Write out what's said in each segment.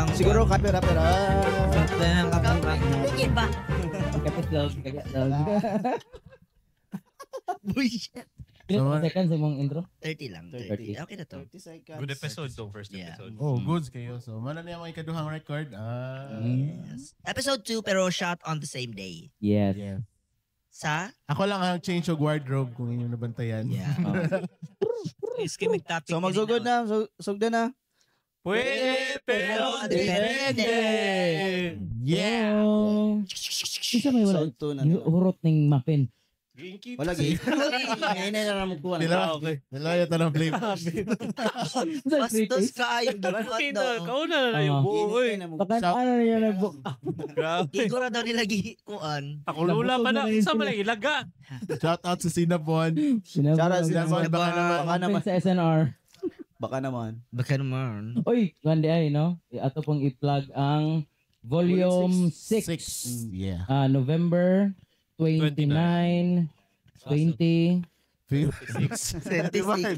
Ang Siguro ka pera pera. Ang Sige ba? Kapit lang, kagat lang. Bullshit. Ilan seconds imong intro? 30 lang. 30. 30. Okay na to. 30 seconds. Good episode tong first episode. Oh, goods kayo. So, mana niya mga ikaduhang record. Ah. Yes. Episode 2 pero shot on the same day. Yes. Yeah. Sa? Ako lang ang change of wardrobe kung inyong nabantayan. Yeah. Iskimik topic. So magsugod na, sugdan na. Pwede, pero depende. Yeah! Oh. Isa may wala. So, two na nila. Hurot ning muffin. Wala gi. Ngayon na lang mo kuha. Nila, nila yata ng flame. Bastos ka yung gibuhat Kita, daw. kauna na lang yung buo, oy. Baka ano na yun nagbo. Grabe. Igora daw nila gikuan. Ako lula pa na. Sa man lang ilaga. Shout out sa Cinnabon. Shout out Cinnabon, baka naman. Baka naman. Sa SNR. Baka naman. Baka naman. Oy, kuan di ay no. Ato pong i-plug ang volume 6. Six. Yeah. Ah, November 29, 20, 26.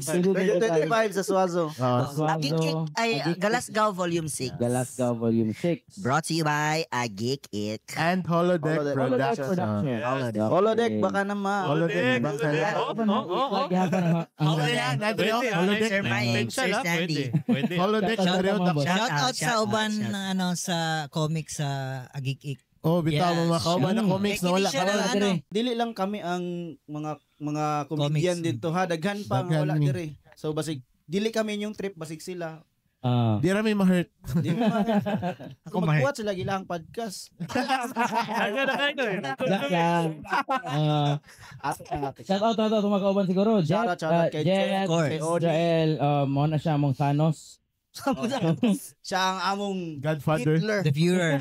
25 sa Suazo. Ah, Agik Suazo, ay Galasgaw Volume 6. Galasgaw Volume 6. Brought to you by Agik Ik. And Holodeck Holodeck. Holodeck Production. Production. Holodeck. Holodeck baka naman. Holodeck. Baka Oh. Holodeck. Pwede, ah, Holodeck. Sir Mike, Potential, Sir ah, Sandy. pwede. Pwede. Holodeck. Shout out Production. mga boss. Shout out Shout sa out, uban shout ng ano sa comic sa Agik-ik. Oh, bitaw Yes. mga kauban na comics na wala Kaya ka na Dere. ano. Dili lang kami ang mga mga comedian Comics. dito ha. Daghan pa nga Daghan wala ni. dire. So basig dili kami inyong trip, basig sila. Ah. Di rami ma-hurt. Di ba? Ako Kung ma-hurt. magkuhat sila gilang podcast. Aga na kayo eh. Jack lang. Ah, Ate ate. shout out to mga kauban siguro. Jet, Shout out, shout out kay Jet, Of course. Kay Odi. Israel, mo na siya among Thanos. Siya ang among Godfather. Hitler. The viewer.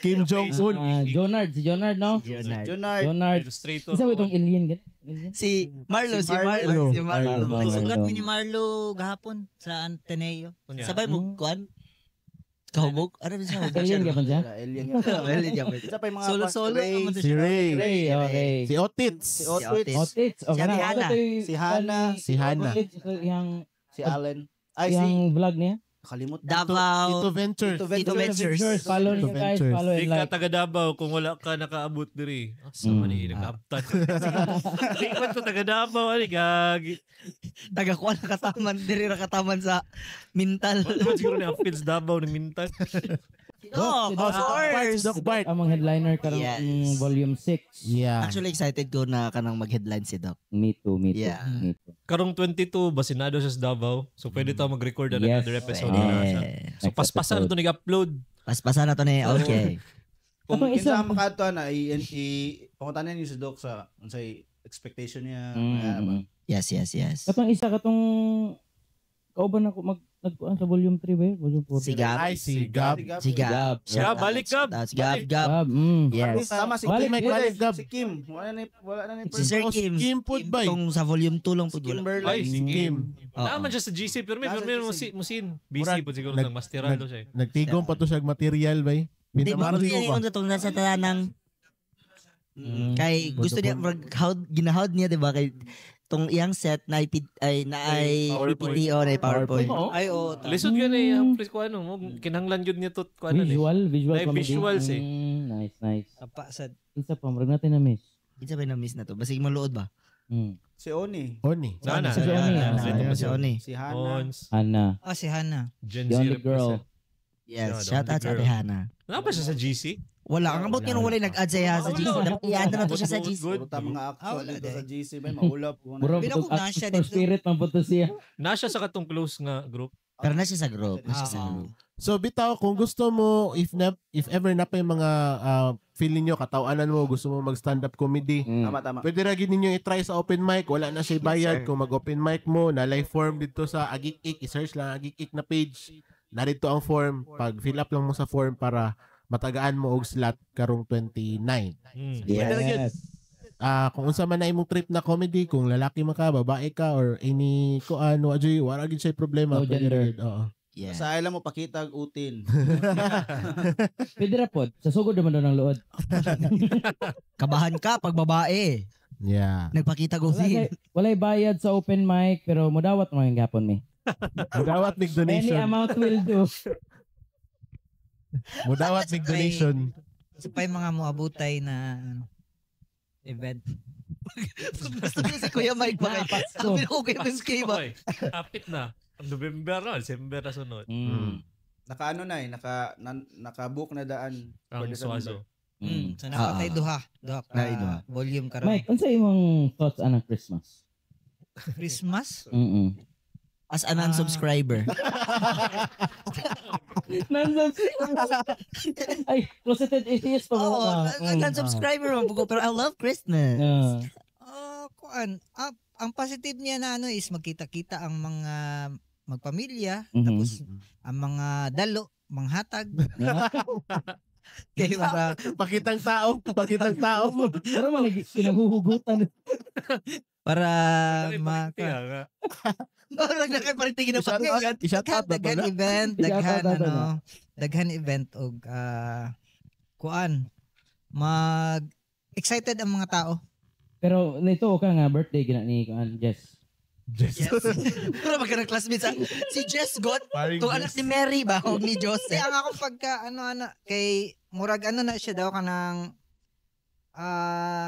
Kim Jong-un. Ah, Jonard, si Jonard no? Leonard. Junard. Jonard. Illustrator. Isa ba itong alien? Ganun? Alien? Si Marlo, si Si Marlo, Marlo. si Marlo. Marlo. Sugat mi ni Marlo gahapon sa Anteneo. Sabay mo kuan? Kahubog? Ano ba siya? Hubog siya? Alien ka pa siya? Sila, alien. Alien ka pa. Isa pa yung mga Solo-solo Ray, naman to Si siya. Ray. Ray, okay. Si Otits. Si Otwits, Otits. Okay Si na. Hana. Ano to yung- Si Hana. Si Hana. Otits, ito yung, si Allen. Ay, si yung vlog niya. kalimot. Davao. Tito Ventures. Tito Tito Ventures. Ventures. Follow niyo guys, Ventures. follow Di and ka like. taga Davao kung wala ka nakaabot diri. Asa man ni nakaabtan. Di ko to taga Davao ani gagi. Taga kuan nakataman diri nakataman sa mental. Wala man siguro ni appeals Davao ng mintal. Oh, of Doc Bart. course. Doc Bart. Among headliner karong volume 6. Yeah. Actually excited ko na kanang mag-headline si Doc. Me too, me too. Yeah. Me too. Karong 22 basinado siya sa Davao. So pwede ta mag-record na Yes. another episode Pwede. na siya. So Next paspasan na episode. to nag-upload. Paspasan na to ni. Okay. Kung Atong isa. kinsa ang makaadto na i, i pangutanan niyo si Doc sa unsay expectation niya. Ano ba? Yes. Katong isa katong kauban ako mag nagkuan sa volume 3 ba yun? Volume 4. Si Gab. Ay, si Gab. Si Gab. Gab. Gab, balik, Gab. Shout out, Gab, Gab. Gab. Yes. Tama si Balik, Kim. balik, Gab. Si Kim. Wala na ni Si Sir Oh, Kim. Kim pud bay. Tong sa volume 2 lang Si pud wala. Kimberly. Ay, si Kim. Oo. Naman siya sa GC pero may Nasa pero GC. musin musin. Busy Murag, po siguro nang masteral do siya. eh. Nagtigom pa to siya og material bay. Di ba Pinamarli niya ko ba? yung itong nasa talanang kay gusto niya murag howd ginahowd niya di ba kay tong iyang set na IP, ay na ay PowerPoint. PPT o na PowerPoint. Oo. Ay oo. tama. Lisod gani ang please ko ano mo kinahanglan gyud niya to ko ano ni. Visual, visual Ay, comedy. visuals eh. Nice, nice. Apa sad. Isa pa, murag natin na miss. Kinsa ba na miss na to? Basig maluod ba? Si Oni. Oni. Sana. Si Oni. Sana. Ah, Si Oni. Si Hana. Ons. Hana. Oh, si Hana. Gen The Z only girl. represent. Yes, Yeah, the shout only out sa girl. Ate Hana. Wala ba siya sa GC? Wala, ang abot niya nung walay nag-add sa iya sa GC. Wala. I-add na to siya sa GC. Good. Puro ta mga Ah, actor wala dito din. sa GC bay maulap ko na. Murag Pero putog kung nasa actor dito- spirit man po to siya. Na siya sa katong close nga group. Pero na siya sa group. Na siya sa Ah. group. So bitaw kung gusto mo if ever na pa yung mga feeling nyo katawanan mo gusto mo mag stand up comedy, Tama tama. pwede ra gid ninyo i-try sa open mic. Wala na siya bayad sir. kung mag open mic mo na live form dito sa Agik-ik, i-search lang Agik-ik na page. Narito ang form. Pag fill up lang mo sa form para matagaan mo og slot karong 29. Yes. Yes. Ah, kung unsa man na imong trip na comedy, kung lalaki man ka, babae ka or any kuan, wa jud wala gid siya problema. No Pwede ra gender. gid, oo. Yeah. Sa ila mo pakita og utin. Pwede ra pod. Sa sugod naman daw ng luod. Kabahan ka pag babae. Yeah. Nagpakita go Wala walay bayad sa open mic pero mudawat mo yung gapon mi. Dawat mig Any donation. amount will do. Mudawat mig donation. Sa pa yung mga muabutay na ano, event. Gusto niya si Kuya Mike ba? Pasko. Sabi ko kay MK ba? Okay, kapit na. Ang November na, December na sunod. Naka ano na eh, naka-book na daan for Ang December. Suazo. So napatay duha. Duha ka Naay duha. volume karon. Mike, unsa imong thoughts anang Christmas? Christmas? Mm. As a non-subscriber. Ay, closeted atheist pa Oo, mo. non-subscriber man po ko, pero I love Christmas. Kuan, ang positive niya na ano is magkita-kita ang mga magpamilya, Mhm. tapos ang mga dalo, manghatag. Kay para Pakitang tao, pakitang tao. Pero man lagi kinahuhugutan. para Ay, maka kaya nga. Parang nakaparintingin na I-shout out, i-shout out ba daghan ba? event, I-shout daghan out na ano, daghan event og kuan mag excited ang mga tao. Pero nito ka nga birthday gina ni kuan Jess. Yes. Pero magka ng classmates. Si Jess God, Paring itong anak ni Mary ba? O ni Kasi Joseph. ang akong pagka ano ano kay murag ano na siya daw kanang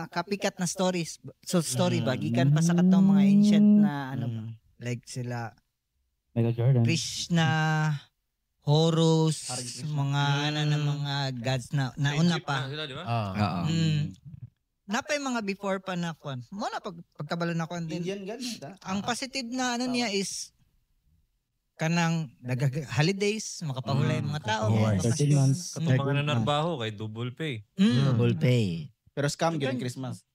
copycat na stories. So story ba? Gikan pa sa katong mga ancient na ano ba, like sila Michael Jordan. Krishna, Horus, Hare Krishna. mga ano na mga gods na nauna Egypt pa. na sila, di ba? Ah. Oo. Napay mga before pa na kwan. Mo na pagkabalo na kwan din. Indian god ta. Ang positive na ano niya is kanang holidays, makapahulay mga tao. Of course. 13 months. Katong mga nanarbaho kay double pay. Double pay. Pero scam gyud ang Christmas.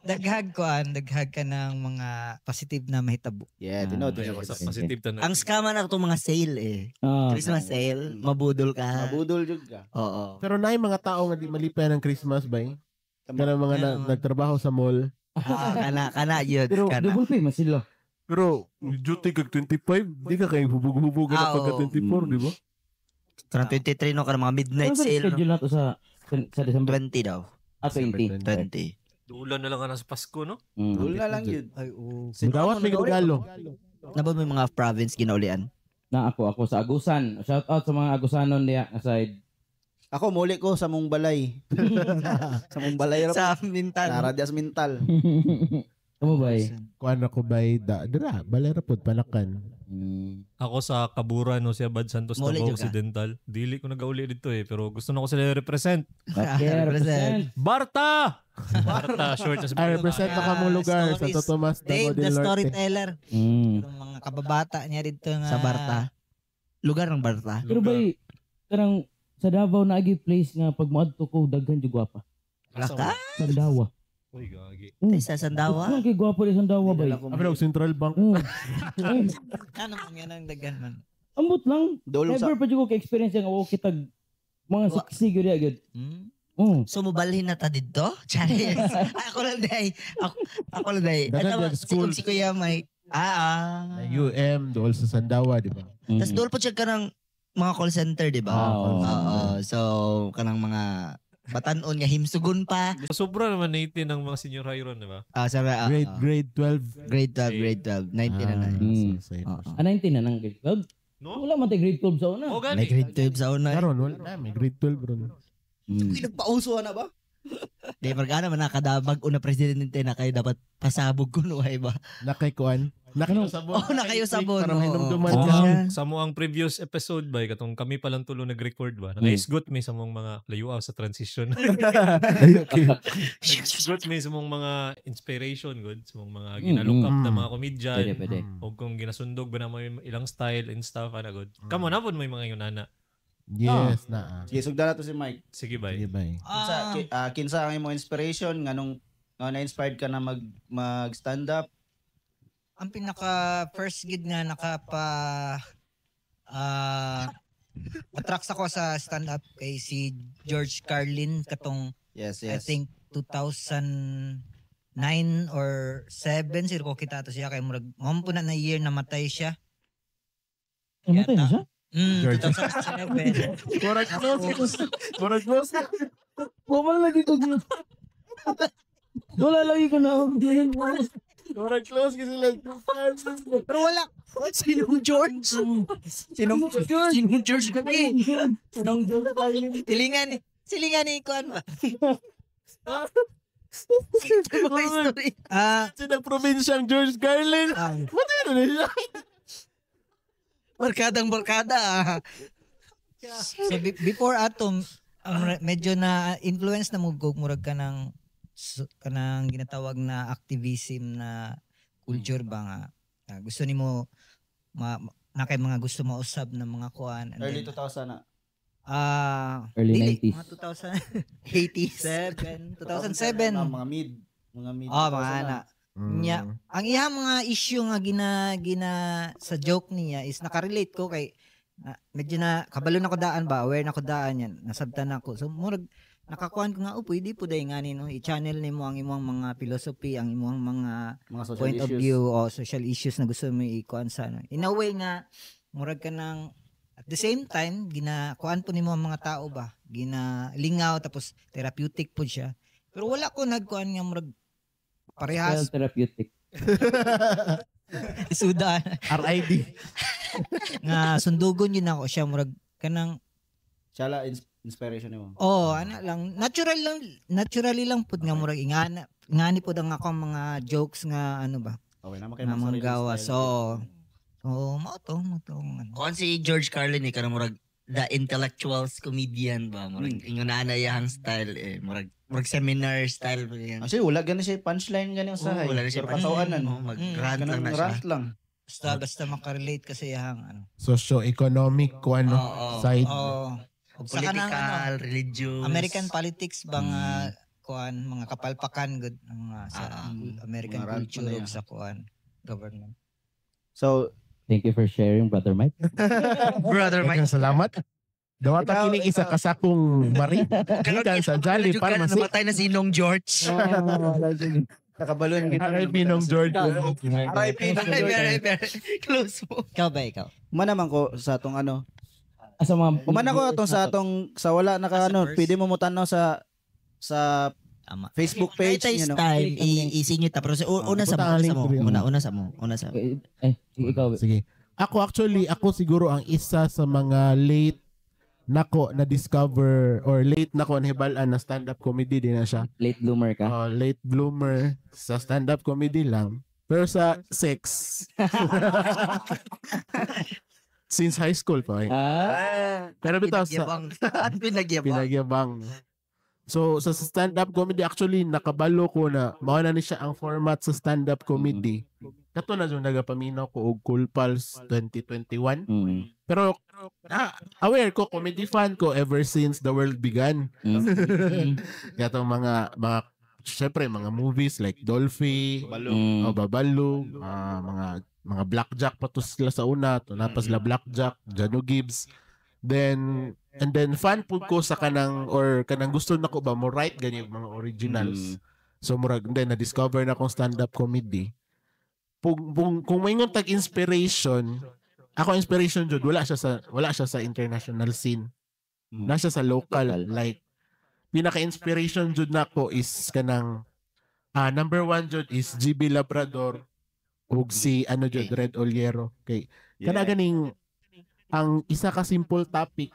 Daghag kuan, daghag ka ng mga positive na mahitabo. Yeah, tinuod Ay, tinuod. sa positive tanan. Ang scammer na itong mga sale eh. Christmas sale, mabudol ka. Mabudol jud ka. Oo. Pero naay mga tao nga di malipay ng Christmas ba? Eh? Kanang mga Meron. nagtrabaho sa mall. Kana, kana yun. Pero Kana. double pay man sila. Pero duty kag 25, di ka kay hubog-hubog na pagka Oo. 24, di ba? Karang 23 no, karang mga midnight Ano sa sale. No? schedule nato sa December? 20 daw. 20. 20. Dulan na lang ka na sa Pasko, no? Dul na lang yun. Ay, oo. Mudawat may regalo. Nabot mo yung mga province ginaulian. Na ako sa Agusan. Shout out sa mga Agusanon diya nga side. Ako muli ko sa mong balay. Sa mong balay ra. Sa Mintan. Nara dias mental. Kamo ba eh? Kuan ako by da dira, balera pod panakan. Ako sa Kabura no si Abad Santos Muli Davao jud ka. Occidental. Dili ko nagauli dito eh, pero gusto na ko sila represent. Okay, represent. Barta! Barta, short na sa I represent na kamong lugar Stories. Santo Tomas Davao Dave del the Norte. storyteller. Yung mga kababata niya dito nga. Sa Barta. Lugar ng Barta. Pero bay kanang sa Davao na agi place nga pag moadto ko daghan jud gwapa. Laka? Sa Dawa. Uy, gagi. Sa Sandawa. Ano kay gwapo di sa Dawa bay? Abi Central Bank. Ano man yan ang daghan man. Ambot lang. Dolong sa Never pa jud ko ka-experience nga wa kitag mga sexy gyud diya gyud. So mubalhin na ta dito? Charis. Ako lang day. Ako lang day. Daghan At dag school. Si Kuya Mike. Na UM dool sa Sandawa, di ba? Tapos dool po siya kanang mga call center, di ba? Oo. Oo. So kanang mga batanon nga himsugon pa. Sobra naman 18 ng mga senior high ron, di ba? Sabi, Grade 12. Grade 12, grade 12. 19 na na. Ah, 19 na nang grade 12? No? Wala man tay grade 12 sa una. Oh, gani. May grade 12 sa una. Karon wala na may grade 12 ron. Uy, nagpauso na ba? Di, margana man nakadabag una presidente na kayo dapat pasabog kuno ay ba? Nakay kuan. Nakayusabon. Oh, nakayusabon. Para mahinumduman Oo. ka. Sa mo ang previous episode ba, katong kami palang tulo nag-record ba? Nakaisgot mi sa mong mga layuaw sa transition. Nag-isgot mi sa mong mga inspiration good, sa mong mga ginalook up na mga comedian. Pwede, pwede. O kung ginasundog ba na may ilang style and stuff, ana good. Kamo na po may mga yun ana. Yes, na. Sige, sugdan na to si Mike. Sige bay. Sige, bye. Kinsa, kinsa ang imong inspiration nganong nga na-inspired ka na mag stand up? Ang pinaka first gig nga nakapa attract ako sa stand up kay si George Carlin katong Yes, I yes. think 2009 or 7 siguro ko kita to siya kay murag mo po na year namatay siya. Namatay na siya? George. 2007. Murag close. Murag close. Wala lagi ko. Wala lagi ko na. Murag close kasi sila. Pero wala. Sinong George? Sinong Sinong George kami? Sinong George Carlin? Silingan ni silingan ni kuan ba? Mga story. Ah, Sinang probinsyang George Carlin. Matay na na siya. Barkadang barkada ah. So before atom medyo na influence na mo gog murag ka ng kanang ginatawag na activism na culture ba nga gusto nimo na kay mga gusto mausab na mga kuan and Early then, 2000 na. Early dili, 90s. mga 2007 80s. 2007. Mga mid. Mga mid. Oh, mga 2000 na. ana. Nya, ang iyang mga issue nga gina gina sa joke niya is nakarelate ko kay medyo na kabalo na ko daan ba, aware na ko daan yan, nasabtan na ako. So murag nakakuan ko nga oh, pwede po dai ngani no, i-channel nimo ang imong mga philosophy, ang imong mga Mga social point issues. of view o social issues na gusto mo i-kuan sa ano. In a way nga murag ka ng at the same time ginakuan po nimo ang mga tao ba, ginalingaw tapos therapeutic po siya. Pero wala ko nagkuan nga murag Well, parehas therapeutic. suda RID. nga sundugon yun ako siya murag kanang Siya la inspiration nimo. oh ana lang natural lang naturally lang pud nga murag ingana ngani pud ang akong mga jokes nga ano ba Okay na makay nga mga mga sarili gawa style. so oh mao to ang ano. Kuan si George Carlin eh, kanang murag the intellectuals comedian ba? Murag ingon na na iyang style eh. Murag murag seminar style ba yan. Actually, wala gani siya punchline gani usahay. Oo, wala na siya Pero katawanan. Oh, mag-rant lang Kanang na siya. rant lang. Basta basta makarelate kasi iyang ano. Socio-economic ko ano Oo. side. Oh, sa kanang ano, Political, religious. American politics ba nga kuan mga kapalpakan good ang mga sa Ah, American mga rant culture man na ug yan. sa kuan government. So, Thank you for sharing, Brother Mike. Brother Mike. Daghang salamat. Dawata Ikaw, kini isa ikaw. ka sakong bari. Gikan sa Jolly Pharmacy. Namatay na si Nong George. nakabalon kita. RIP nung George. RIP nung George. Close mo. Ikaw ba ikaw? Humana man ko sa atong ano. Sa mga Humana ko atong sa atong sa wala naka Ah, sa ano, first. pwede mo mutanaw sa Tama. Facebook page Kahit niyo no. style, i-isingit ta. Pero una sa mo, Punta una sa mo. ang link. Una sa mo. Una sa mo. Eh, ikaw. Sige. Ako actually, ako siguro ang isa sa mga late nako na discover or late nako nahibal-an na stand-up comedy din na siya. Late bloomer ka. Late bloomer sa stand-up comedy lang. Pero sa sex. Since high school pa. Eh. Ah, Pero bitaw sa Pinagyabang. At pinagyabang. pinagyabang. So sa stand-up comedy actually nakabalo ko na mao na ni siya ang format sa stand-up comedy. Kato na yung nagapaminaw ko og Cool Pals 2021. Pero aware ko comedy fan ko ever since the world began. Katong mga syempre mga movies like Dolphy, o Babalu, mga Blackjack pa to sila sa una, to na pa sila Blackjack, Jano Gibbs. Then and then fan pud ko sa kanang or kanang gusto nako ba mo write ganyan mga originals. So murag then na discover na akong stand-up comedy. Kung maingon tag inspiration, ako inspiration jud wala siya sa international scene. Na siya sa local, like pinaka-inspiration jud nako is kanang number one jud is GB Labrador ug si ano jud Red Oliero. Okay. Kana ganing ang isa ka simple topic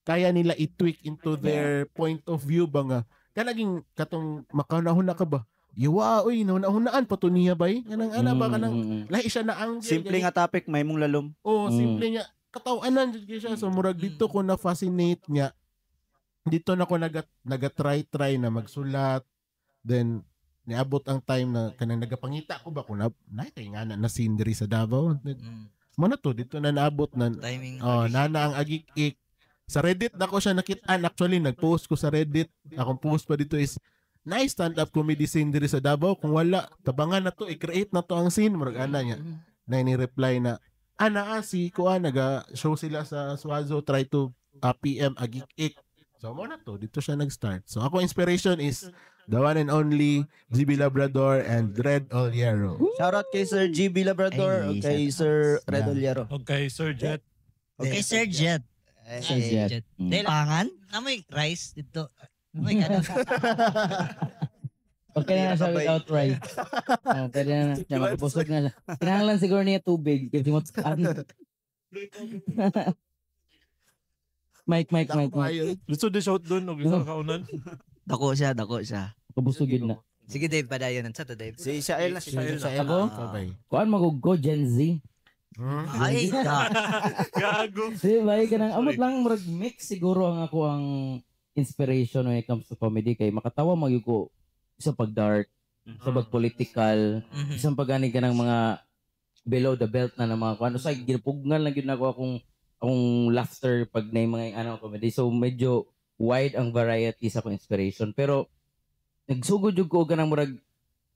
kaya nila i-tweak into their point of view ba nga kanaging katong makanahuna ka ba yawa oy nahunahunaan pa to niya bay kanang ana ba kanang lahi siya na ang Simple nga topic, may mong lalom. Oh, simple nga katawanan jud kay siya. So murag dito ko na fascinate nga. Dito na ko naga try na magsulat. Then niabot ang time na kanang nagapangita ko ba kung na kay nga na scene diri sa Davao. Then, mo na to dito na naabot na Timing. Oh, nana ang agik-ik. Sa Reddit na ko siya nakitaan. Actually, nag-post ko sa Reddit. Akong post pa dito is nice stand-up comedy scene diri sa Davao. Kung wala, tabangan na to, i-create na to ang scene. Murag ana niya. Na ni-reply na, ana si kuan naga-show sila sa Swazo, try to PM agik-ik. So, mo na to. Dito siya nag-start. So, ako inspiration is the one and only GB Labrador and Red Oliero. Shoutout kay Sir GB Labrador, Ay, kay Sir Red Oliero. Okay, Sir Jet. Okay, Sir Jet. Sir Jet. Dahil Pangan? Namoy rice dito. Namoy ano. Okay na na siya without rice. Oh, pwede na na siya. Makabusog na siya. Kinahanglan siguro niya tubig. Kasi mo Mike, Mike, Mike, Mike. Gusto di shout doon og isa ka kaunan. Dako siya, dako siya. Kabusog yun na. Sige Dave, padayon. Sa to Dave. Si Shael na, si Shael na. Ako? Kuan magug ko Gen Z. Ay, ka. Gago. Di ba? Kanang amot lang murag mix siguro ang ako ang inspiration when it comes to comedy kay makatawa magyud ko sa pag dark, sa pag political, isang pagani ka ng mga below the belt na ng mga kuan. So ginapugnan lang gyud nako akong laughter pag na yung mga ano comedy. So medyo wide ang variety sa akong inspiration. Pero nagsugod jud ko og kanang murag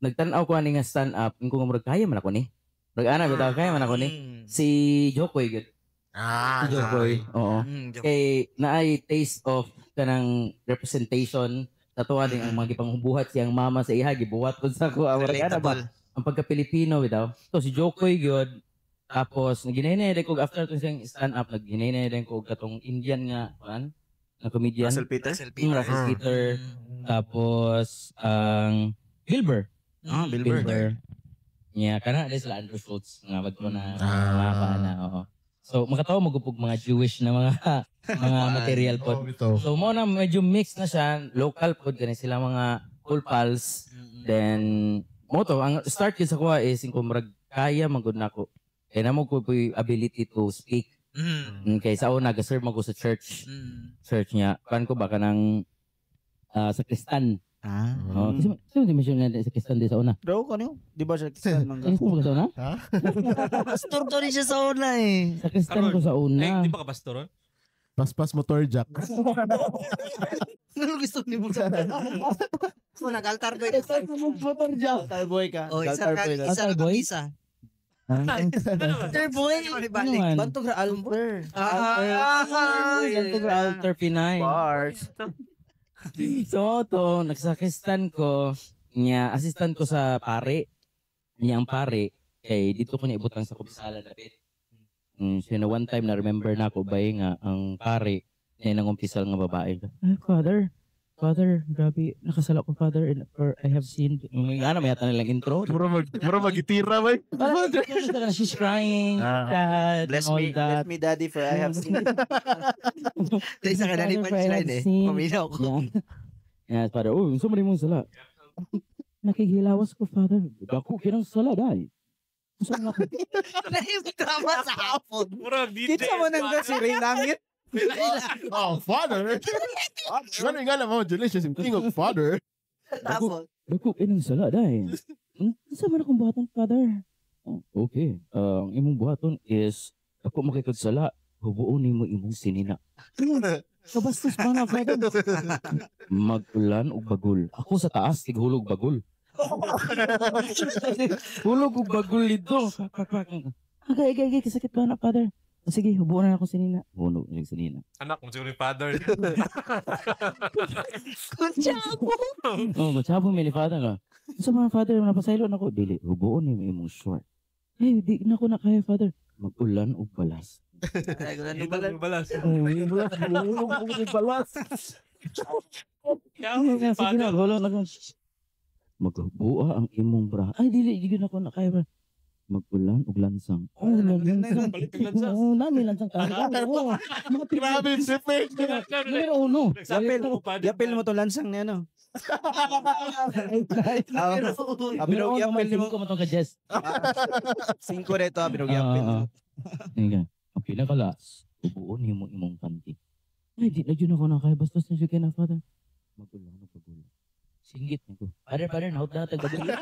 nagtan-aw ko ani nga stand up, ingon ko murag kaya man ako ni. Murag ana bitaw kaya man ako ni. Si Jokoy gyud. Ah, Si Jokoy. Oo. Kay naay taste of kanang representation tatuwa din ang mga gipangbuhat siyang mama sa iha gibuhat ko sa ko murag ana ba ang pagka-Pilipino bitaw. So si Jokoy gyud. Tapos naghinay din ko after to siyang stand up naghinay din ko katong Indian nga kuan na comedian. Russell Peter? Russell Peter. Russell Peter. Tapos ang Bill Burr. Ah, Bill Burr. Bill Burr. Yeah, kana din sila Andrew Schultz nga bagto na mga kaana, oo. So makatawa magupog mga Jewish na mga mga material pod. So mo na medyo mix na siya, local pod kani sila mga cool pals. Then mo to ang start gyud sa kuha is kung murag kaya man gud nako. Kay namo ko po'y ability to speak. Okay, sa una ga-serve man ko sa church. Church niya. Kuan ko ba kanang sa Kristan. Ah. Oh, kasi sino di mention nga sa Kristan di sa una? Daw ko niyo. Di ba sa Kristan man Ay, sino ba sa una? Ha? Pastor to rin siya sa una eh. Sa Kristan ko sa una. Eh, di ba ka pastor? Paspas motor jack. Ano gusto ni mo sa So nag-altar boy. Motor jack. Altar boy ka. Oh, isa Altar ka, boy ka. isa Altar ka boy? isa. Altar boy. Balik. Ano man? Bantog ra altar. Ah, Bantog ra altar Pinay. Bars. So to nagsakristan ko niya assistant ko sa pare. Niya ang pare kay dito ko niya ibutang sa kumpisala dapit. So na one time na remember na ako bay nga ang pare niya nangumpisal nga babae. Ay, father. Father, grabe, nakasala ko, Father, and, or I have sinned. Ano, may yata nilang intro. Mura magitira ba? Father! She's crying, sad, Bless all me, that. bless me daddy for I have sinned. Sa isa ka na ni Father, for I have punchline eh. sinned. Paminaw ko. Yeah. Yeah, Father. Oh, sumari mong sala. Nakikilawas ko, Father. Dako kinang sala, dahil. Saan ako? Nahim drama sa hapon. Murag DJ. Kita mo nang si Ray Langit. Oh, father. Ano nga naman, delicious yung king of father. Tapos. Dako kinang sala, dahil. Unsa man akong buhaton, Father? Oh, okay. Ang imong buhaton is, ako makikod sala, hubuon nimo imong sinina. Kabastos pa na, Father. Mag-ulan og bagul. Ako sa taas, tighulog bagul. Hulog og bagul dito. Pak, pak, pak. Agay, agay, agay, kasakit ba na, Father? O, sige, hubuon na ako sinina. Hunog na yung sinina. Anak mo siguro yung father. Kutsabo. Oh, magsabo may ni Father ka. Sa mga Father, napasaylo na ko. Dili, hubuon nimo imong short. Eh, di na ko na kaya, Father. Mag-ulan og balas. Ay, Ito yung balas. Oh, balas. Hulog og balas. Kaya ako si Sige father. na, hulog na ko. Magbuha ang imong bra. Ay, dili, di na ko na kaya, bra. Mag-ulan og lansang. Oh, lansang. Balik ang lansang. Oo, nami lansang. Oo. Grabe, sipit. Numero uno. Nagsabi ko pa. Yapil mo to lansang ni ano. Numero Binog uno, yapil man, mo. singko mo tong ka-Jess. Singko rito, binog yapil mo. Sige. Ang pinakalas, ubuon nimo imong panty. Ay, di na yun ako na kaya. Bastos na siya kay na, Father. Magulang na pagulang. Singgit na ko. Father, Father, nahot na tagbagulang.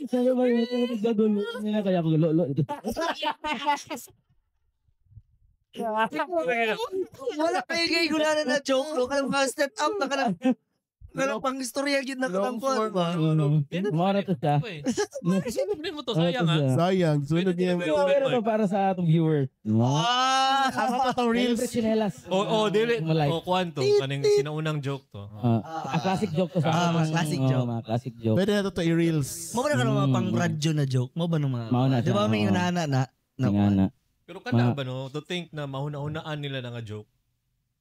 Sabi ba yun? Nagkagulo. Hindi na kaya ako lolo. Wala kayo kayo gulana na joke. No? Kanang mga step up na kanang kanang pang istorya yun na Long kanang kuwan form. ba? Mara to siya. Sunod mo to, sayang ah. Sayang, sunod niya. Pero to para sa atong viewer. Ah! Asa pa tong reels. Libre chinelas. Oo, dili. Malay. O, kuwan to. Kaning sinaunang joke to. Ah, classic joke to sa Ah, mga classic Oo, joke. mga classic joke. Pwede na to i-reels. Mo ba na kanang mga pang radyo na joke? Mo ba nung mga? Mao na Di ba siya, may oo. inana na? Na Nga na. Pero kana ba no, to think na mahuna-hunaan nila na nga joke.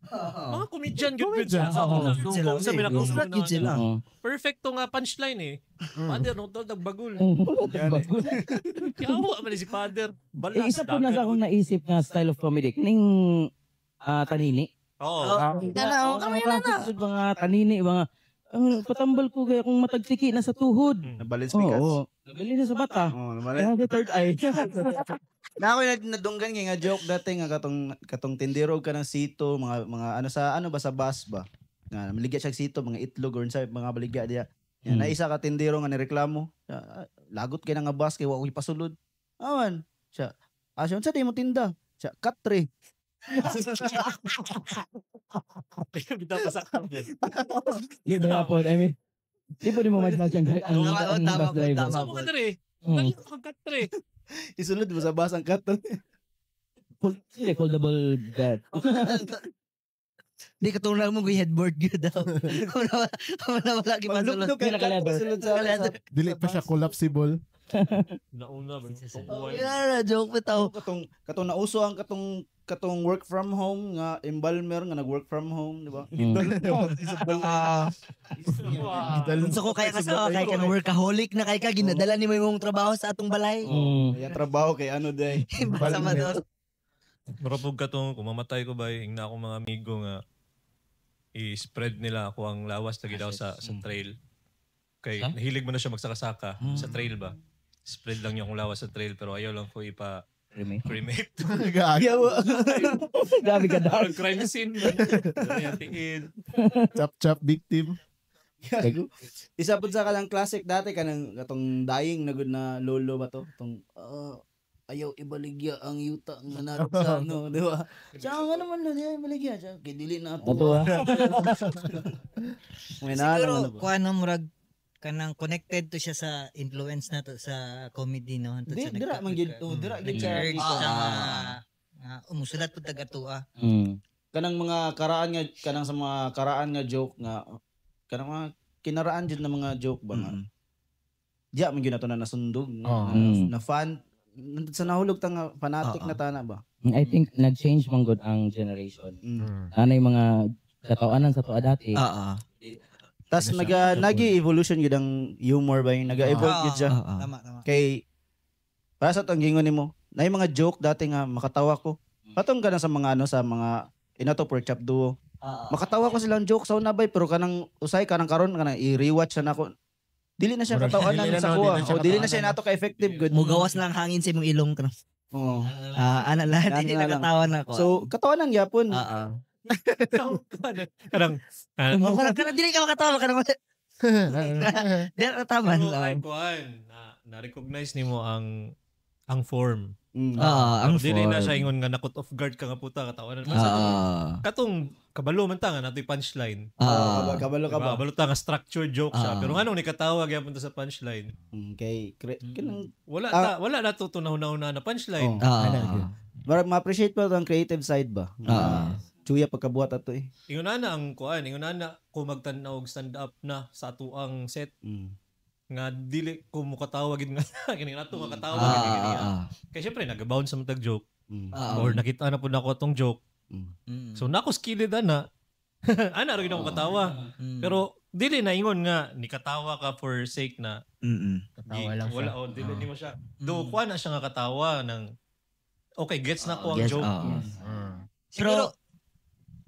Mga comedian gyud Comedian. Oo. Sila, Kung sa eh. Sulat gyud sila. Oo. Perfecto nga punchline eh. Father, no, tol, nagbagul. Bagul. Yawa man ni si Father. Balas. Eh, isa po na sa akong naisip nga style of comedy. Kining tanini. Oo. Tanaw, kami na na. Mga tanini, mga ang patambal ko kaya kung matagtiki na sa tuhod. Nabalin speakers. Oo. Nabili na sa bata. Oo, nabalin. Kaya sa third eye. Na ako nadunggan nga nga joke dati nga katong katong tindero ka ng sito mga mga ano sa ano ba sa bus ba nga maligya siya og sito mga itlog or sa mga baligya diya. Yan, na isa ka tindero nga nireklamo. Siya, "Ah, lagot kay na nga bus kay wa ko ipasulod. Awan. Siya, ah, siya, unsa di mo tinda? Siya, katre. Bitaw pa sa Di ba po? I mean, di po di mo ma-judge ang Tama, ang tama bus po, driver. tama. Sa mga dere. Dali ka katre. Isulod mo sa bus ang katre. Sige, foldable bed. Di katulad mo yung headboard gyud daw. Wala wala wala gipasulod. Maglugdog kay Pinaka-leather. katre sulod sa Dili pa siya collapsible. Nauna ba? Yeah, joke bitaw. Katong katong nauso ang katong katong work from home nga embalmer nga nag-work from home, di ba? Unsa ko kaya ka sa kay ka workaholic na kay ka ginadala nimo imong trabaho sa atong balay. Kaya trabaho kay ano day. Embalsamador. Marapog ka tong, kung mamatay ko ba, ingna akong mga amigo nga i-spread nila ako ang lawas lagi daw sa trail. Kay Sa? nahilig mo na siya magsakasaka sa trail ba? Spread lang niya akong lawas sa trail pero ayaw lang ko ipa Cremate. cremate. Grabe ka daw. Parang crime scene. Man. Ganyan, tiin. Chop chop victim. Gago. Isa pud sa kanang classic dati kanang katong dying na gud na lolo ba to? Tong ayaw ibaligya ang yuta nga nato sa ano, di ba? Siya nga naman lo diya ibaligya siya. Kay dili na ato. Ato ah. May na Siguro ano ba? kuan no murag kanang connected to siya sa influence na to sa comedy no. Hantod Di sa dira man gid, oh, dira gid siya. Nag-urge dito. sa nga umusulat pud tag atua. Kanang mga karaan nga kanang sa mga karaan nga joke nga kanang mga kinaraan jud na mga joke ba nga. Diya man gyud nato na nasundog Oo. na fan sa nahulog ta nga fanatic Oo. na tana ba. I think nag-change man gud ang generation. Anay mga katawanan sa tuwa dati. Oo. Tas Ano siya? naga nagi-evolution gyud ang humor ba yung naga-evolve gyud siya. Oo. Tama tama. Kay para sa tong gingon nimo, na yung mga joke dati nga makatawa ko. Patong ka na sa mga ano sa mga inato pork chop duo. Makatawa ko silang joke sa una bay pero kanang usay kanang karon kanang i-rewatch na nako. Dili na siya Murag, katawanan dili na, sa no, kuha. dili na siya O dili na siya katawanan. nato ka effective good. Mugawas lang hangin sa imong ilong ka. Oo. Ah, ana lahat Ana hindi lang. nakatawa na ako. So katawanan gyapon. oo. Karang, Kanang kanang dili ka makatawa kanang dili ka tama pero ay, lang. kuan, na-recognize nimo ang form. Oo, ang Pero dili na form. siya ingon nga na-cut off guard ka nga puta katawanan. Basta Oo. katong kabalo man ta nga natoy punchline. Oo. Kabalo ka Diba? ba? Kabalo ta nga structure joke siya. Ah. Pero nganong nikatawa gyapon ta sa punchline? Kay kanang Wala ta, wala na to tunahuna na punchline. Oh. Oo. Mara ma-appreciate pa ang creative side ba? Oo. Chuya pagkabuhat ato eh. Ingon na ang kuan, ingon na ko magtan-aw og stand up na sa atuang set nga dili ko mukatawa gid nga kini nato nga katawa gid gini. Kay syempre nagabounce sa matag joke Oo. or nakita na pud nako atong joke. So nako skilled ana. Ana ra gid ako katawa. Pero dili na ingon nga nikatawa ka for sake na Katawa lang siya. Wala oh, dili nimo siya. Do kuan na siya nga katawa ng okay gets na ko ang Yes, joke. oo. Siguro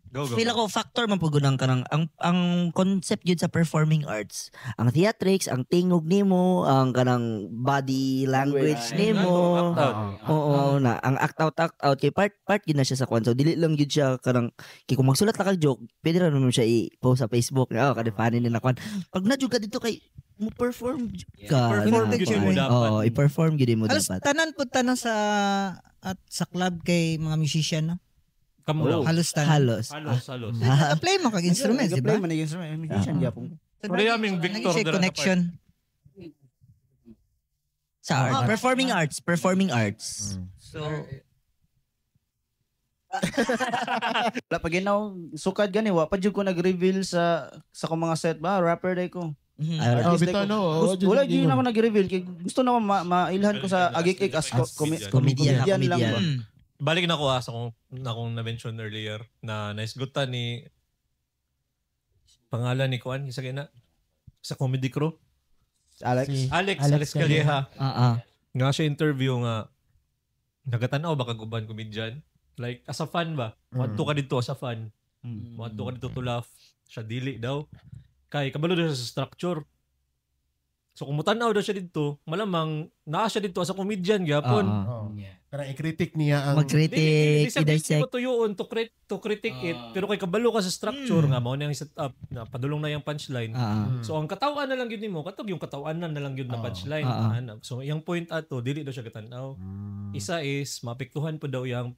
Go go. Feel ako factor man pud ang kanang ang concept yun sa performing arts. Ang theatrics, ang tingog nimo, ang kanang body language nimo. Act out. Oo, na ang act out kay part part gyud na siya sa kwan. So dili lang gyud siya kanang kay kung magsulat lang kag joke, pwede ra naman siya i-post sa Facebook. Oh, kada funny ni na kwan. Pag na jud ka dito kay mo perform jud ka. Perform na gyud mo kwan. dapat. Oo, i-perform gyud mo halos dapat. tanan pud tanan sa at sa club kay mga musician no. Kamo lang. Halos tanan. Halos. Halos, halos. Nag-play mo kag instruments, di ba? Nag-play man ang instrument. Musician gyapon. So, Pero yung aming Victor naging siya dira na connection. Sa art. Performing arts, performing arts. So, Wala pa ginaw sukad gani wa pa jud ko nag-reveal sa akong mga set ba rapper day ko. Ay, Oh, Artist day bitaw ko. no. oo, Gusto, jud wala yung jud ingon. ako nag-reveal kay gusto na ko mailhan ko sa agik-ik as As comedian Comedian, lang ba. comedian. Balik na ko sa kung na akong na-mention earlier na naisgutan ni pangalan ni Kuan isa kay na sa comedy crew. Alex. Si Alex Calleja. Nga siya interview nga nagatanaw ba kag uban comedian? Like as a fan ba? Moadto ka didto as a fan. Moadto ka didto to laugh. Siya dili daw. Kay kabalo daw siya sa structure. So kung mutanaw daw siya didto, malamang naa siya didto as a comedian gyapon. Oh. Karang i-critic niya ang Mag-critic, i-dissect. Di mo tuyuon to critic it, pero kay kabalo ka sa structure nga mao na yung setup na padulong na yung punchline. So ang katawan na lang gyud nimo, katog yung katawan na lang gyud na punchline. So iyang point ato dili daw siya gatan-aw. Isa is maapektuhan po daw yang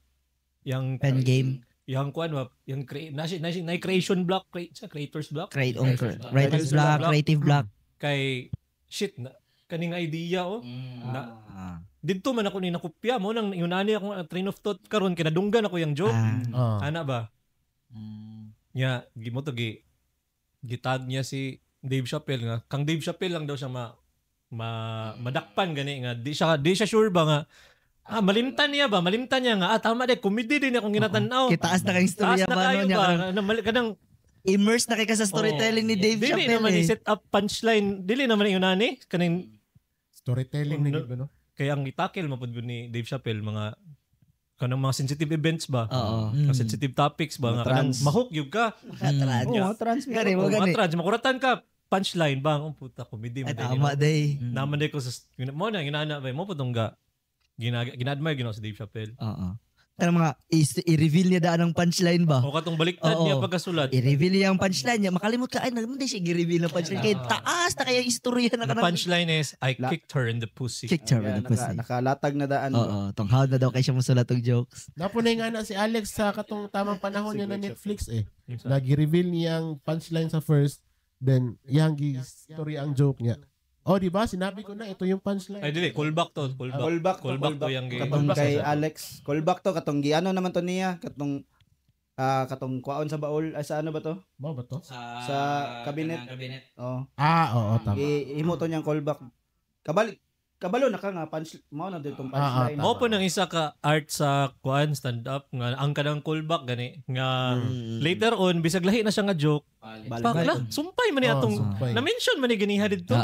pen game. Yang kuan ba, yang na creation block, creators block, writer's block, creative block. Kay shit na kaning idea oh. Na, didto man ako ni nakopya mo nang yunani akong train of thought karon kinadunggan ako yang joke. Ana ba? Nya gimo to gitag niya si Dave Chappelle nga kang Dave Chappelle lang daw siya madakpan gani nga di siya sure ba nga malimtan niya nga tama de comedy din akong ginatan-aw. Kitaas na kay istorya ba no niya kanang immerse na kay ka sa storytelling ni Dave Chappelle. Dili naman i-set up punchline, dili naman yunani kaning storytelling ni no. Kaya ang itakil mapud ni Dave Chappelle mga kanang mga sensitive events ba? Mga sensitive topics ba nga kanang mahook gyud ka. Trans. Mga trans makuratan ka punchline ba ang puta comedy mo. Tama day. Naman day ko sa mo na ginana ba mo pud ga gina-admire gino si Dave Chappelle. Oo. Pero mga i-reveal niya daan ang punchline ba? O katong baliktad niya pagkasulat. I-reveal niya ang punchline niya. Makalimot ka ay nagmundi siya i-reveal ang punchline. Kaya taas na kaya istorya na kanang. The punchline is I kicked her in the pussy. Kicked her in the pussy. Nakalatag na daan. Oo, tonghawd na daw kay siya musulat og jokes. Napunay nga na si Alex sa katong tamang panahon niya na Netflix eh. Nag-reveal niya ang punchline sa first, then iyang gi-story ang joke niya. Oh, di ba? Sinabi ko na ito yung punchline. Ay, dili, callback to, callback to yung katong kay Alex. Callback to katong giano naman to niya, katong katong kwaon sa baol, ay sa ano ba to? Mao ba to? Sa cabinet. Oh. Oo, tama. Himo to niyang callback. Kabalo na ka nga punch mao na ditong punchline. Mao po nang isa ka art sa kuan stand up nga ang kanang callback gani nga later on bisag lahi na siya nga joke. Bakla sumpay man ni atong na-mention man ni ganiha didto.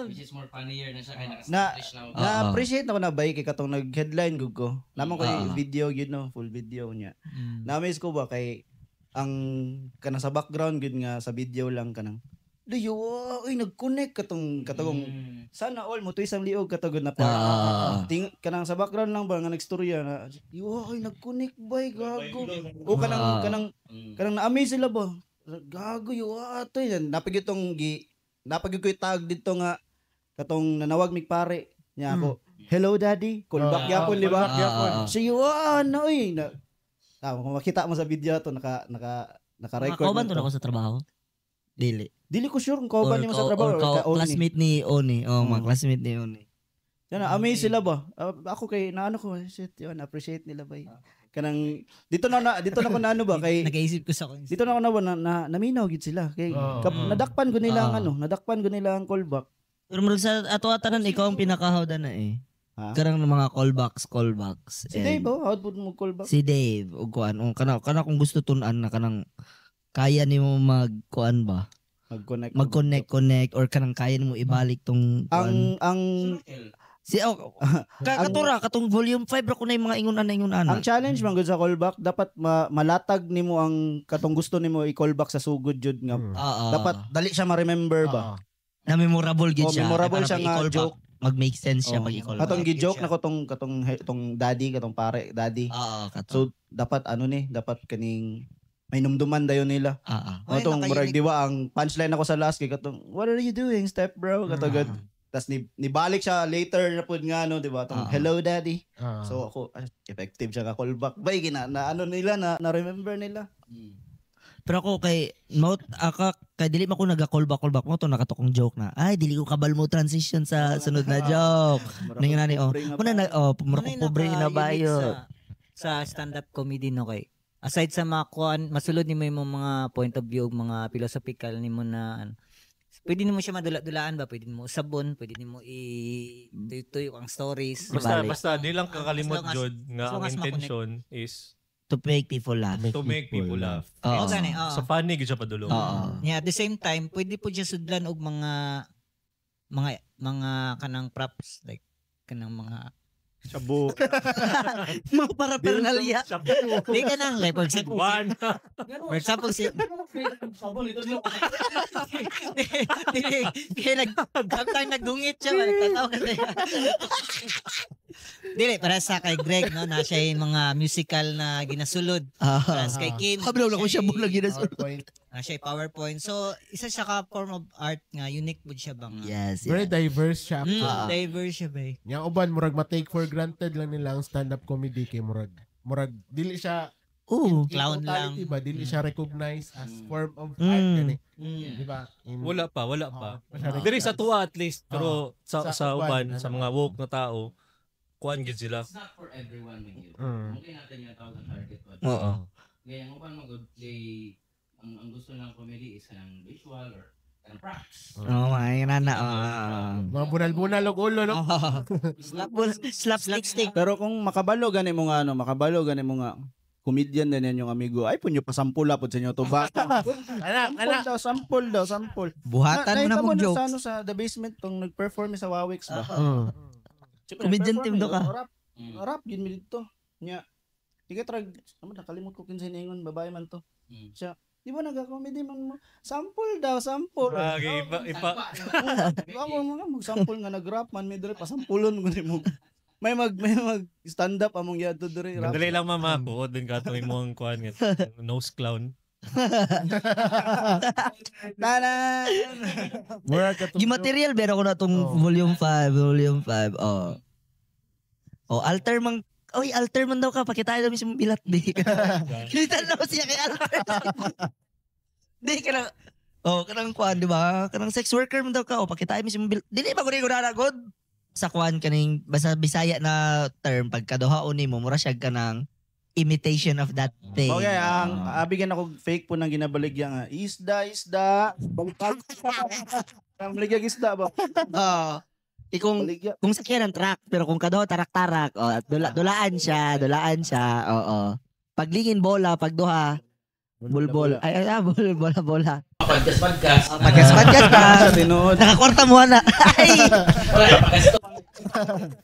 Which is more funnier na siya kay naka-establish na. Na-appreciate ako na bay kay katong nag-headline gud ko. Naman ko video gyud no, full video niya. Na-amaze ko ba kay ang kanang sa background gud nga sa video lang kanang Duyo, oy nag-connect katong sana all mo tuwisang liog katugod na pa. Ting kanang sa background lang ba nga nagstorya na. Yo, oy nag-connect bay gago. O kanang kanang kanang na-amaze sila ba. Gago yo atoy napagid tong gi napagid ko tag didto nga katong nanawag mig pare niya ako. Hello daddy, callback gyapon di ba? So yo ano oy na. Kung makita mo sa video to naka-record. Kauban to na ako sa trabaho. Dili. Dili ko sure kung kauban nimo sa trabaho or classmate ni Oni. Oh, mga classmate ni Oni. Yan, amaze sila ba? Ako kay naano ko, shit, yun, appreciate nila ba. Kanang dito na ko naano ba kay nag-iisip ko sa dito na ako na naminaw gid sila kay nadakpan ko nila ang ano, nadakpan ko nila ang callback. Pero murag sa ato atanan ikaw ang pinakahawda na eh. Karang mga callbacks. Si Dave, oh, how would mo callback? Si Dave og kuan, oh, kana kung gusto tun-an na kanang kaya nimo magkuan ba? Mag-connect or kanang kaya nimo ibalik tong kuan. Ang si katura katong volume 5 ra ko na yung mga ingon ana. Ang challenge man gud sa callback dapat malatag nimo ang katong gusto nimo i-callback sa sugod jud nga. Dapat dali siya ma-remember ba. Na memorable gid siya. Memorable siya nga joke. Mag-make sense siya pag i-callback. Katong gi-joke na katong tong daddy katong pare daddy. So dapat ano ni dapat kaning may numduman dayon nila. Atong murag di ba ang punchline ako sa last kay katong what are you doing step bro katong tas nibalik siya later na pud nga no di ba atong hello daddy. So ako effective siya ka callback bay gina na ano nila na remember nila. Pero ako kay mo aka kay dili man ko naga-callback mo to nakatukong joke na. Ay dili ko kabal mo transition sa sunod na joke. Ning nani oh. Muna na oh mura ko pobre na bayo. Sa stand-up comedy no kay aside sa mga kuan masulod nimo yung mga point of view mga philosophical nimo na ano, Pwede nimo siya madula-dulaan ba? Pwede nimo usabon, pwede nimo i tuyo ang stories. Basta Balik. Basta di lang kakalimot As long as- jud nga as long ang as ma-connect. intention is To make people laugh. to make people laugh. Oo. Oo, gani, oo. Sa funny gyud siya padulong. Oo. Yeah, at the same time, pwede po siya sudlan og mga kanang props, like kanang mga Shabu. Mga paraphernalia. di kanang, like, for example, One. for example si Dili, kaya nag sometimes nagdungit siya ba, nagtataw kasi. Dili, para sa kay Greg, no, na siya yung mga musical na ginasulod. Para sa kay Kim, Hablaw lang ko siya bulag yun. PowerPoint. na siya PowerPoint. So, isa siya ka form of art nga unique pud siya ba nga. Yes, Very yes. diverse siya actually. Diverse siya ba, eh. Yang uban murag ma-take for granted lang nila ang stand-up comedy kay murag dili siya Oo. in Clown lang. totality ba, dili siya recognized as form of art gani. Di ba? Wala pa, wala pa. Oo, wala Diri sa recognized. tuwa at least, pero sa Sa sa uban, uban, sa ano. mga woke na tao, kuan gyud sila. It's not for everyone, man yun. Mungkin natin yung tawag ng target audience. Oo. Kaya ang uban mo good, they, ang gusto ng comedy is kanang visual or kanang props. Oo, mga nana. Oo. Mga bunal-bunal og ulo, no? Slapstick stick. Pero kung makabalo gani mo nga ano, makabalo gani mo nga comedian din yan yung amigo. Ay punyo pa sampul po sa inyo to ba. Ala, ala. Sampul daw, sampul daw, sampul. Buhatan mo na Nakita mong na jokes. sa ano sa The Basement tong nag-perform sa Wawix ba. Siyempre, Comedian nag-perform team do ka. Rap, rap gid mi dito. Nya. Di ka trag, ano nakalimot ko kinsay ningon babae man to. Siya, di ba nag-comedy man mo? Sampul daw, sampul. Bagay, ipa, ipa, Di ba mo mga mag-sample nga nag-rap man mi diri pasampulon ko nimo. May mag stand up among yadto diri rap. Dali lang mama, kuot din ka itong imong kuan nga nose clown. Tanan! Murag katong Gimaterial pero ko na tong Oo. volume 5, volume 5. Oh. Oh, alter man. Oy, alter man daw ka pakitaan namin sa bilat di. Kita na siya kay alter. Di ka na. Oh, kanang kuan di ba? Kanang sex worker man daw ka. Oh, pakitaan mi sa bilat. Dili ba ko ni god? Sa kuan kaning basta Bisaya na term pagkaduhaon nimo mura siya kanang imitation of that thing. Okay, ang abigan ako fake po nang ginabaligya nga. Isda, isda. Baliktad. Ang baligya isda ba? Oo. Eh, kung Baligya. kung sakyan ng truck pero kung kaduha tarak-tarak, oh, at dulaan siya, dulaan siya. Oo. Paglingin bola, pagduha bulbol. Ay, ay, ah, bol, bola, bola. Podcast, podcast. Podcast, podcast pa. Sa tinuod. Nakakwarta mo na. Ay! Wala, podcast.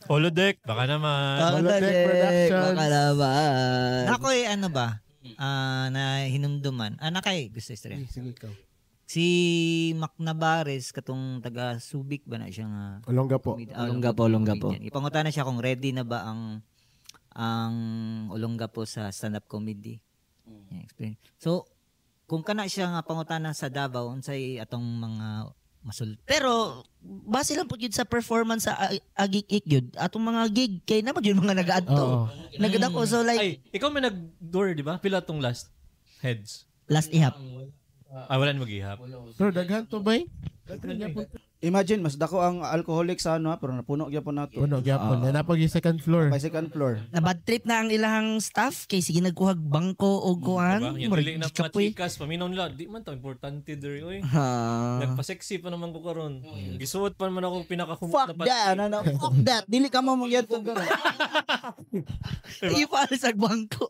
Holodeck, baka naman. Holodeck Productions. Baka naman. Nakoy ano ba? Ah, na hinumduman. Ah, nakay gusto istorya. Sige, sige ikaw. Si Mac Navarez katong taga Subic ba na siya nga Olongga po. Olongga po, Olongga po. comedian. Ipangutana siya kung ready na ba ang Olongga po sa stand-up comedy. Yeah, explain. So, kung kana siya nga pangutana sa Davao unsay atong mga masul Pero base lang po yun sa performance sa Agik-ik yun. Atong mga gig kay naman yun mga nag-adto. Oo. Nagadako so like Ay, ikaw may nag-door, di ba? Pila tong last heads. last ihap. Ah, wala na mag-ihap. Pero daghan to bay. Daghan gyapon. Imagine, mas dako ang alcoholic sa ano ha, pero napuno gyapon nato. Puno gyapon. Na napag yung second floor. Pa second floor. Na bad trip na ang ilahang staff kay sige nagkuhag bangko o kuan. Diba? Yung Murag dili na mga kapoy. chikas, paminaw nila, di man to importante diri oy. Ha. Nagpa-sexy pa naman ko karon. Gisuot pa naman ako pinakahumot Fuck na that, ano, no, fuck that. Dili ka mo magyadto gano'n. Ipalis ang bangko.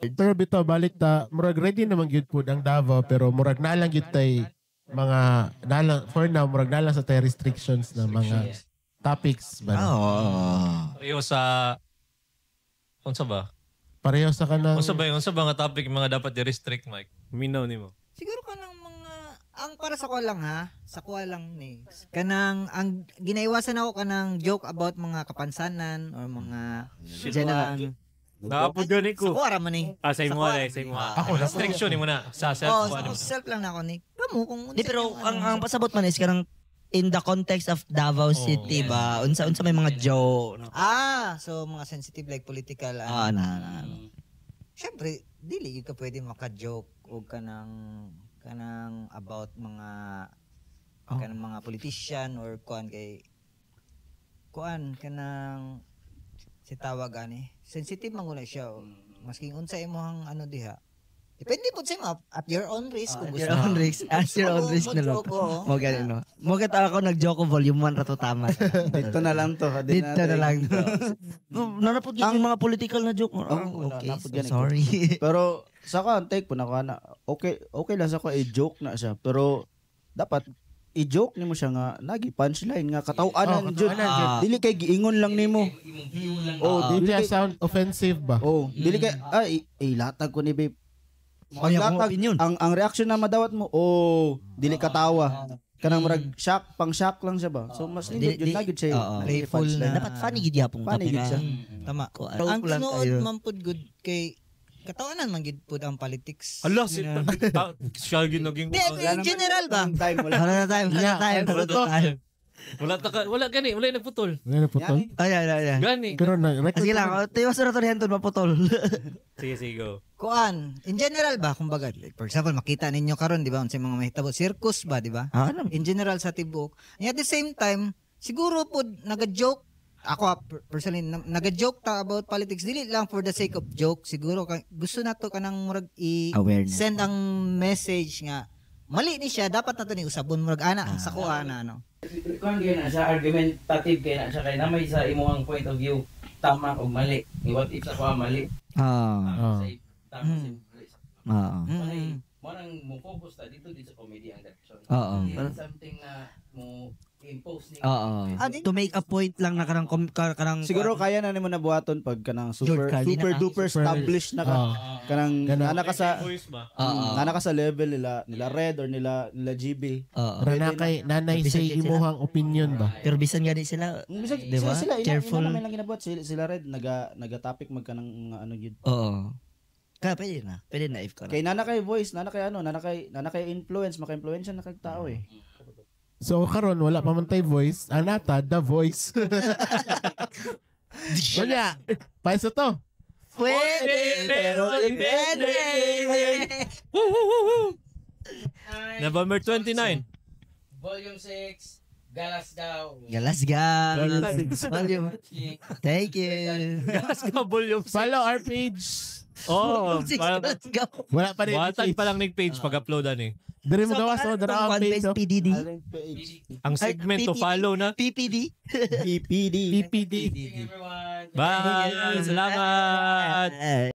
Pero bitaw balik ta, murag ready naman gyud pud ang Davao pero murag na lang gyud tay mga nalang for now murag na lang sa tay restrictions na mga topics ba. no? Oo. Pareho sa unsa ba? Pareho sa kanang Unsa ba nga topic mga dapat i-restrict, Mike? Minaw nimo. Siguro kanang mga ang para sa ko lang ha, sa ko lang ni. Kanang ang ginaiwasan ako kanang joke about mga kapansanan or mga General. Naapod gani Sa ko ra man ni. Ah, sa imo Sa na, sa imo. Ako, na- Restriction nimo na sa self Oh, kuan sa nimo. self lang na ako ni. Kamo kung Di unsa pero yung ang pasabot man is kanang in the context of Davao Oh. City ba unsa unsa may mga joke no? Ah, so mga sensitive like political ano. Ah, na, na, na. Syempre, dili gyud ka pwede maka-joke og kanang about mga Oh. kanang mga politician or kuan kay kuan kanang si tawag ani sensitive man guna siya oh. Masking unsa imong ano diha. Di Depende po sa imo, at your own risk kung At gusto. your own risk. At your own risk na lang. Mo-joke, oo. Mo ganun, no? Mo gata ako nag-joke volume 1 ra to tama. Dito na lang to. Dito na lang to. Nanapod yun yung mga political na joke. Oh, Oo, okay, napod so ganito. sorry. Pero sa ko ang take po na ko na okay okay lang sa ko i-joke na siya pero dapat i-joke nimo siya nga nagi punchline nga kataw-anan Oh, jud. kataw-anan jud. Dili kay giingon lang nimo. Imong view lang. Oh, Dili dili siya kay sound offensive ba? Oh, dili kay ay latag ko ni babe. Kaya akong Paglatag, opinion. ang reaction na madawat mo, oh, dili katawa. Kanang murag shock, pang shock lang siya ba. So mas nindot jud na gud siya. Oo. Nagi Playful punchline. na. Dapat funny gid yapon Funny gid siya. Tama. Kuan. Ang Joke lang tinuod kayo. man pud good kay katawanan man gid pud ang politics. Ala, si, siya gid naging Di, in general ba? Ang time wala. Wala na time, wala na time, wala na time. Wala ta ka, wala gani, wala nagputol. Wala na putol. Ay, ay, ay, ay. Gani. Pero na record Sige lang, oh, tiwas na to ni Anton maputol. Sige, sige, go. Kuan, in general ba kumbaga, like, for example, makita ninyo karon, di ba, unsay mga mahitabo, circus ba, di ba? Ah, ano? In general sa tibuok. And at the same time, siguro pod naga-joke ako personally naga-joke ta about politics dili lang for the sake of joke siguro gusto nato kanang murag i Awareness. send ang message nga mali ni siya dapat nato ni usabon murag ana sa kuha na ano. Kuan gyud na siya argumentative kay na siya kay na may sa imong point of view tama o mali. What if sa kuha mali? Ah. Tama sa tama sa mali. Oo. Mo nang mo focus ta dito din sa comedy ang direction. Oo. Hindi something na mo impose ni Oo. Ah, To make a point lang na kanang kanang Siguro kaya na nimo nabuhaton pag kanang George super Carlin super na ka. duper Super- established na ka. Oh. Kanang Ganun. nana ka sa Voice ba? Oo. nana ka sa level nila nila Red or nila nila GB. Oo. Pero na kay nanay Bisan say gid sila. imuhang opinion ba? Pero bisan gani sila. Bisag Di ba? sila, sila ina, Careful. ina naman lang ginabuhat sila, sila Red naga naga-topic magka ng mga ano yun. Oo. Kaya pwede na. Pwede na if ka. Kay nana kay voice, nana kay ano, nana kay influence, maka-influence na kay tao eh. So karon wala pa man tay voice, ang nata the voice. Wala. Paisa to. Pwede, pero depende. Woo, woo, woo, woo. November 29. Volume 6 Galasgaw. Galasgaw. Volume. Thank you. Glasgow Volume 6. Follow our page. Oh, Volume 6, parang Galasgaw. Wala pa rin buhatan page. pa lang ning page pag-upload ani. Diri mo gawas oh, dara ang One page. page oh. PDD. Aling page. Ang segment to PPD. follow na. PPD. PPD. PPD. Everyone. Bye. Salamat. Eh,